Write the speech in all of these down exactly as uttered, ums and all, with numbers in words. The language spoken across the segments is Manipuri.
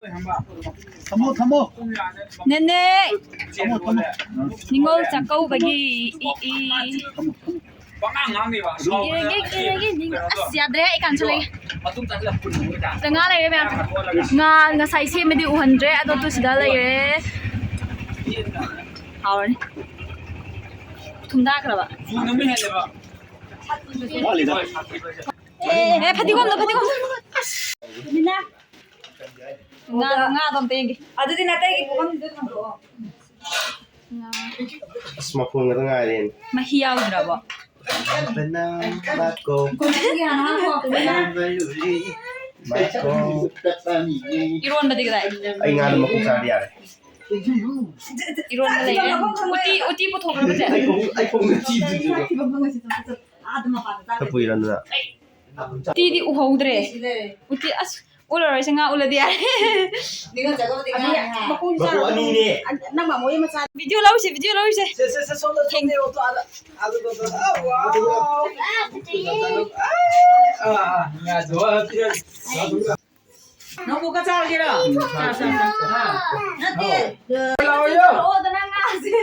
ꯊꯝꯃꯣ, ꯊꯝꯃꯣ꯫ ꯅꯦꯅꯦ꯫ ꯊꯝꯃꯣ, ꯊꯝꯃꯣ꯫ ꯅꯤꯉꯣꯜ ꯆꯥꯛꯀꯧꯕꯒꯤ ꯏ, ꯏ꯫ ꯄꯉꯥꯡ ꯉꯥꯡꯉꯤꯕ꯫ ꯏꯔꯒꯦ, ꯏꯔꯒꯦ, ꯅꯤꯉꯣꯜ꯫ ꯑꯁ, ꯌꯥꯗ꯭ꯔꯦ, ꯑꯩ ꯀꯥꯟꯁꯨ ꯂꯩ꯫ ꯉꯥ ꯂꯩꯔꯦ ꯃꯌꯥꯝ꯫ ꯉꯥ ꯉꯁꯥꯏ ꯁꯦꯝꯕꯗꯤ ꯎꯍꯟꯗ꯭ꯔꯦ, ꯑꯗꯣ ꯇꯨ ꯁꯤꯗ ꯂꯩꯔꯦ꯫ ꯍꯥꯎꯔꯅꯤ꯫ ꯊꯨꯝ ꯊꯥꯛꯈ꯭ꯔꯕ? ꯆꯨꯅ ꯃꯤ ꯍꯦꯜꯂꯦꯕ꯫ ꯑꯦ, ꯐꯗꯤꯒꯣꯝꯗꯣ, ꯐꯗꯤꯒꯣꯝꯗꯣ꯫ ꯑꯁ꯫ ꯉꯥ, ꯉꯥꯗꯣ ꯑꯝꯇ ꯌꯦꯡꯒꯦ꯫ ꯑꯗꯨꯗꯤ ꯅꯥꯇꯩꯒꯤ ꯄꯨꯈꯝꯗꯨꯗ ꯊꯝꯗꯣꯛꯑꯣ꯫ ꯉꯥ꯫ ꯑꯁ, ꯃꯈꯣꯟ ꯉꯥꯛꯇ ꯉꯥꯏꯔꯦꯅꯦ꯫ ꯃꯍꯤ ꯌꯥꯎꯗ꯭ꯔꯕꯣ? ꯕꯅꯥ, ꯃꯥꯀꯣ꯫ ꯃꯥꯀꯣ꯫ ꯏꯔꯣꯟꯕꯗꯤ ꯀꯗꯥꯏ? ꯑꯩ ꯉꯥꯗꯣ ꯃꯀꯣꯛ ꯆꯥꯔꯗꯤ ꯌꯥꯔꯦ꯫ ꯏꯔꯣꯟꯕ ꯂꯩꯔꯦ꯫ ꯎꯇꯤ, ꯎꯇꯤ ꯄꯨꯊꯣꯛꯈ꯭ꯔꯕꯁꯦ? ꯑꯩ ꯈꯣꯡ, ꯑꯩ ꯈꯣꯡꯗ ꯊꯤꯗ꯭ꯔꯤꯕ꯫ ꯈꯔ ꯄꯨꯏꯔꯣ ꯑꯗꯨꯅ? ꯎꯇꯤꯗꯤ ꯎꯍꯧꯗ꯭ꯔꯦ꯫ ꯎꯇꯤ, ꯑꯁ, ꯎꯠꯂꯔꯣꯏꯁꯦ, ꯉꯥ ꯎꯠꯂꯗꯤ ꯌꯥꯔꯦ꯫ ꯅꯤꯉꯣꯜ ꯆꯥꯛꯀꯧꯕꯗꯤ ꯉꯥꯅꯤ, ꯍꯥ? ꯃꯀꯣꯛ ꯑꯅꯤꯅꯦ꯫ ꯅꯪ ꯃꯃꯣꯏ ꯃꯆꯥ꯫ Video ꯂꯧꯔꯤꯁꯦ, video ꯂꯧꯔꯤꯁꯦ꯫ ꯁꯦ, ꯁꯦ, ꯁꯦ, ꯁꯣꯝꯗ, ꯁꯣꯝꯗ ꯌꯦꯡꯉꯣ, ꯇꯣ, ꯑꯥꯗ, ꯑꯥꯗ, ꯑꯥꯗ, ꯑꯥꯗ, ꯑꯥꯗ, ꯑꯥ, ꯑꯥ, ꯉꯥꯗꯣ, ꯑꯥ, ꯄꯤꯔꯛ-, ꯉꯥꯗꯣ꯫ ꯅꯪꯕꯨ ꯀ ꯆꯥꯔꯒꯦꯔꯣ? ꯆꯥ, ꯆꯥ, ꯆꯥ꯫ ꯅꯠꯇꯦ꯫ ꯂꯥꯛꯑꯣ, ꯌꯣ꯫ ꯂꯥꯛꯑꯣꯗꯅ ꯉꯥꯁꯦ꯫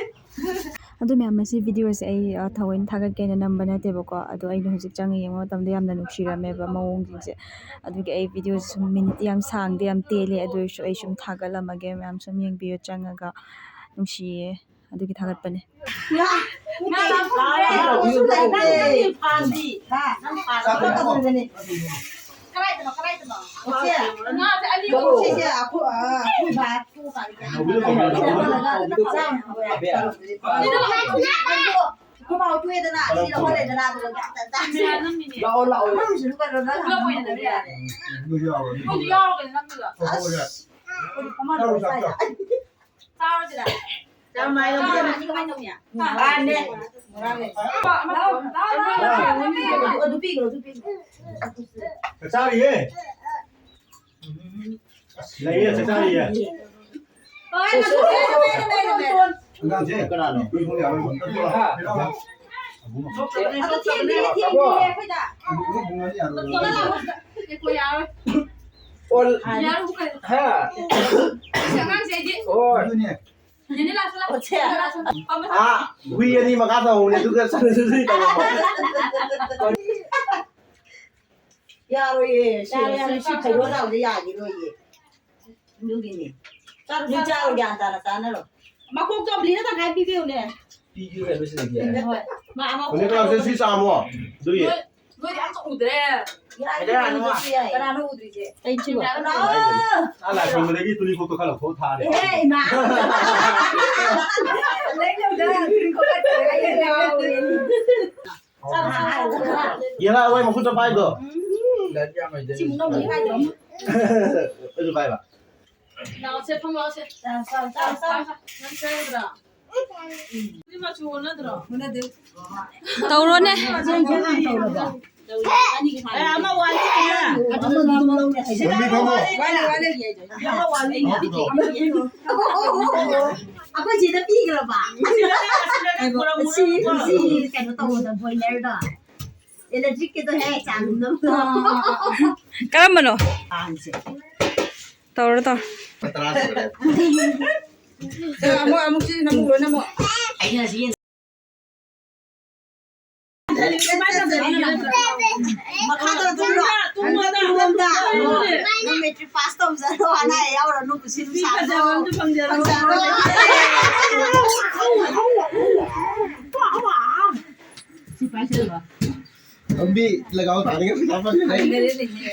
ꯑꯗꯨ ꯃꯌꯥꯝ ꯑꯁꯤ ꯚꯤꯗꯤꯑꯣꯁꯦ ꯑꯩ, ꯑ, ꯊꯑꯣꯏꯅ ꯊꯥꯒꯠꯀꯦꯅ ꯅꯝꯕ ꯅꯠꯇꯦꯕꯀꯣ, ꯑꯗꯣ ꯑꯩꯅ ꯍꯧꯖꯤꯛ ꯆꯪꯉ ꯌꯦꯡꯕ ꯃꯇꯝꯗ ꯌꯥꯝꯅ ꯅꯨꯡꯁꯤꯔꯝꯃꯦꯕ ꯃꯑꯣꯡꯁꯤꯡꯁꯦ꯫ ꯑꯗꯨꯒꯤ ꯑꯩ ꯚꯤꯗꯤꯑꯣꯁꯦ ꯁꯨꯝ ꯃꯤꯅꯤꯠꯇꯤ ꯌꯥꯝ ꯁꯥꯡꯗꯦ, ꯌꯥꯝ ꯇꯦꯜꯂꯦ, ꯑꯗꯨ ꯑꯣꯏꯔꯁꯨ ꯑꯩ ꯁꯨꯝ ꯊꯥꯒꯠꯂꯝꯃꯒꯦ, ꯃꯌꯥꯝ ꯁꯨꯝ ꯌꯦꯡꯕꯤꯌꯨ ꯆꯪꯉꯒ, ꯅꯨꯡꯁꯤꯌꯦ꯫ ꯑꯗꯨꯒꯤ ꯊꯥꯒꯠꯄꯅꯦ꯫ ꯉꯥ, ꯉꯥ ꯂꯥꯛꯄ ꯐꯪꯗ꯭ꯔꯦ꯫ ꯐꯥꯟꯗꯤ꯫ ꯍꯥ? ꯅꯪ ꯐꯥꯟꯗꯤ꯫ ꯀꯗꯥꯏꯗꯅꯣ, ꯀꯗꯥꯏꯗꯅꯣ? ꯉꯥꯁꯦ ꯑꯅꯤ ꯑꯍꯨꯝ꯫ ꯁꯤꯁꯦ ꯑꯩꯈꯣꯏ, ꯑ, ꯑꯩꯈꯣꯏ ꯕꯥ꯫ ꯑꯩꯈꯣꯏ ꯕꯥ ꯎꯠꯊꯣꯛꯑꯦꯗꯅ, ꯁꯤ ꯂꯧꯍꯜꯂꯦꯗꯅ, ꯑꯗꯨꯒ ꯂꯥꯛꯑꯣ, ꯂꯥꯛꯑꯣ꯫ ꯅꯪꯁꯨ ꯀꯩꯅꯣ, ꯅꯪ ꯄꯨꯂꯞ ꯑꯣꯏꯅ ꯅꯝꯃꯤꯔꯣ? ꯑꯁ꯫ ꯆꯥꯔꯣ ꯁꯤꯗ꯫ ꯆꯥꯔꯣ, ꯃꯥꯏ ꯂꯧꯕꯤꯔꯣ꯫ ꯆꯥꯔꯣ, ꯑꯅꯤ ꯀꯃꯥꯏꯅ ꯇꯧꯅꯤ? ꯃꯥꯅꯦ꯫ ꯂꯥꯎ, ꯂꯥꯎ, ꯂꯥꯎ, ꯂꯥꯎ, ꯂꯥꯎ, ꯂꯥꯎ, ꯂꯥꯎ꯫ ꯑꯗꯨ ꯄꯤꯈ꯭ꯔꯣ, ꯑꯗꯨ ꯄꯤꯈ꯭ꯔꯣ꯫ ꯆꯥꯛ ꯆꯥꯔꯤꯌꯦ꯫ ꯂꯩꯌꯦ, ꯆꯥꯛ ꯆꯥꯔꯤꯌꯦ꯫ ꯍꯣꯏ, ꯂꯥꯎ, ꯂꯥꯎ, ꯂꯥꯎ, ꯂꯥꯎ꯫ ꯑꯉꯥꯡꯁꯦ ꯀꯅꯥꯅꯣ? ꯑꯗꯣ ꯊꯦꯡꯗ꯭ꯔꯤ, ꯊꯦꯡꯗ꯭ꯔꯤ ꯑꯩꯈꯣꯏꯗ꯫ ꯌꯥꯔꯣꯏ꯫ ꯍꯣꯏ꯫ ꯌꯥꯔꯨ ꯀꯩꯅꯣ꯫ ꯍꯥ? ꯑꯁ, ꯑꯉꯥꯡꯁꯦ ꯑꯩꯗꯤ꯫ ꯍꯣꯏ꯫ ꯑꯗꯨꯅꯦ꯫ ꯅꯦꯅꯦ ꯂꯥꯛꯁꯤꯜꯂꯛ-꯫ ꯑꯣ, ꯁꯦ꯫ ꯅꯦꯅꯦ ꯂꯥꯛꯁꯤꯜꯂꯛ-꯫ ꯄꯝꯃ-꯫ ꯑꯥ, ꯍꯨꯏ ꯑꯅꯤ ꯃꯈꯥ ꯇꯧꯍꯧꯔꯦ, ꯑꯗꯨꯒ ꯆꯠꯂꯁꯤ ꯇꯧꯔꯝꯃꯣ꯫ ꯌꯥꯔꯣꯏꯌꯦ, ꯁꯤ, ꯌꯥꯔꯣꯏ, ꯌꯥꯔꯣꯏ, ꯁꯤ, ꯁꯤ ꯆꯥꯔꯣ, ꯈꯩꯔꯣ ꯆꯥꯔꯣ꯫ ꯆꯥꯕꯗ ꯌꯥꯈꯤꯔꯣꯏꯌꯦ꯫ ꯑꯗꯨꯒꯤꯅꯦ꯫ ꯆꯥꯔꯣ, ꯅꯣꯏ ꯆꯥꯔꯣ, ꯆꯥꯔꯣ, ꯆꯥꯔꯣ꯫ ꯒ꯭ꯌꯥꯟ ꯇꯥꯅ ꯆꯥꯅꯔꯣ꯫ ꯃꯀꯣꯛꯇꯣ ꯑꯝꯕ꯭ꯂꯤꯅ ꯇꯪꯈꯥꯏ ꯄꯤꯕꯤꯌꯨꯅꯦ꯫ ꯄꯤꯒꯦ ꯀꯩꯅꯣ ꯁꯤꯗꯒꯤ꯫ ꯍꯣꯏ꯫ ꯃꯥ ꯑꯃ ꯍꯧꯖꯤꯛ ꯀꯅꯥ ꯍꯧꯖꯤꯛ ꯁꯤ ꯆꯥꯝꯃꯣ? ꯑꯗꯨꯒꯤ꯫ ꯅꯣꯏ, ꯅꯣꯏꯗꯤ ꯑꯝꯇ ꯎꯗ꯭ꯔꯦ꯫ ꯌꯥꯏ, ꯀꯩꯗꯧꯔꯤꯅꯣ? ꯎꯗ꯭ꯔꯁꯨ ꯌꯥꯏ꯫ ꯀꯅꯥꯅꯣ ꯎꯗ꯭ꯔꯤꯁꯦ? ꯑꯩ ꯁꯤꯕꯣ꯫ ꯁꯤꯡꯅꯔꯣ꯫ ꯑꯥ, ꯂꯥꯏ ꯈꯨꯔꯨꯝꯕꯗꯒꯤ ꯇꯨꯅꯤꯈꯣꯛꯇꯣ ꯈꯔ ꯂꯧꯊꯣꯛꯑ ꯊꯥꯔꯦ꯫ ꯑꯦꯍꯦ, ꯏꯃꯥ꯫ ꯂꯩꯔꯝꯗ ꯇꯨꯅꯤꯈꯣꯛ ꯈꯔ ꯇꯧꯔꯦ꯫ ꯑꯩ ꯉꯥꯎꯔꯦ꯫ ꯌꯦꯂꯥ ꯍꯋꯥꯏ ꯃꯈꯨꯠꯇ ꯄꯥꯏꯗꯣ꯫ ꯁꯤ ꯃꯨꯛ ꯅꯧꯅ ꯄꯥꯏꯗꯣ꯫ ꯑꯩꯁꯨ ꯄꯥꯏꯕ꯫ ꯂꯥꯛꯑꯣꯁꯦ, ꯐꯝ ꯂꯥꯛꯑꯣꯁꯦ꯫ ꯆꯥꯎ, ꯆꯥꯎ, ꯆꯥꯎ, ꯆꯥꯎ꯫ ꯅꯪ ꯆꯥꯒꯗ꯭ꯔꯣ? ꯑꯗꯨꯗꯤ ꯃꯆꯨ ꯑꯣꯟꯅꯗ꯭ꯔꯣ? ꯑꯣꯟꯅꯗꯦ꯫ ꯇꯧꯔꯣꯅꯦ꯫ ꯑꯦ, ꯑꯃ ꯋꯥꯠꯂꯤ꯫ ꯑꯗꯨ ꯑꯗꯨꯝ ꯂꯧꯅꯦ ꯍꯥꯏꯁꯦ꯫ ꯂꯝꯕꯤ ꯐꯝꯃꯣ꯫ ꯋꯥꯠꯂꯤ, ꯋꯥꯠꯂꯤ꯫ ꯑꯃ ꯋꯥꯠꯂꯤ꯫ ꯑꯃꯗꯣ꯫ ꯑꯩꯈꯣꯏ ꯆꯦꯗ ꯄꯤꯈ꯭ꯔꯕ? ꯁꯤ, ꯁꯤ ꯀꯩꯅꯣ ꯇꯧꯕꯗ, ꯕꯣꯏꯂꯔꯗꯣ꯫ ꯏꯂꯦꯛꯇ꯭ꯔꯤꯛꯀꯤꯗꯣ ꯍꯦ, ꯆꯥ ꯂꯨꯝꯅꯕꯗꯣ꯫ ꯀꯔꯝꯕꯅꯣ? ꯄꯥꯟꯁꯦ꯫ ꯇꯧꯔꯣ, ꯇꯧꯔꯣ꯫ ꯇꯔꯥ ꯁꯨꯔꯦ꯫ ꯅꯪ ꯑꯃꯨꯛ, ꯑꯃꯨꯛ ꯁꯤ ꯅꯪ ꯂꯣꯏꯅꯃꯛ꯫ ꯑꯩꯅ ꯁꯤ ꯃꯈꯥꯗ ꯇꯨꯝꯃꯣ꯫ ꯇꯨꯝꯃꯣꯗ꯫ ꯇꯨꯝꯃꯣꯗ꯫ ꯅꯪ ꯃꯦꯇ꯭ꯔꯤꯛ ꯄꯥꯁ ꯇꯧꯖꯔꯣ, ꯑꯅꯥ ꯑꯌꯦꯛ ꯌꯥꯎꯔꯅꯨ, ꯄꯨꯟꯁꯤ ꯅꯨꯡꯁꯥꯡꯅꯣ꯫ ꯐꯖꯕ ꯑꯝꯇ ꯐꯪꯖꯔꯣ꯫ ꯐꯪꯖꯔꯣ꯫ ꯂꯝꯕꯤ ꯂꯩꯒꯥꯎ ꯊꯥꯅꯤꯡꯉꯥꯏ ꯄꯩꯁꯥ ꯐꯪꯉꯦ꯫ ꯐꯪꯖꯔꯦꯅꯦꯍꯦ꯫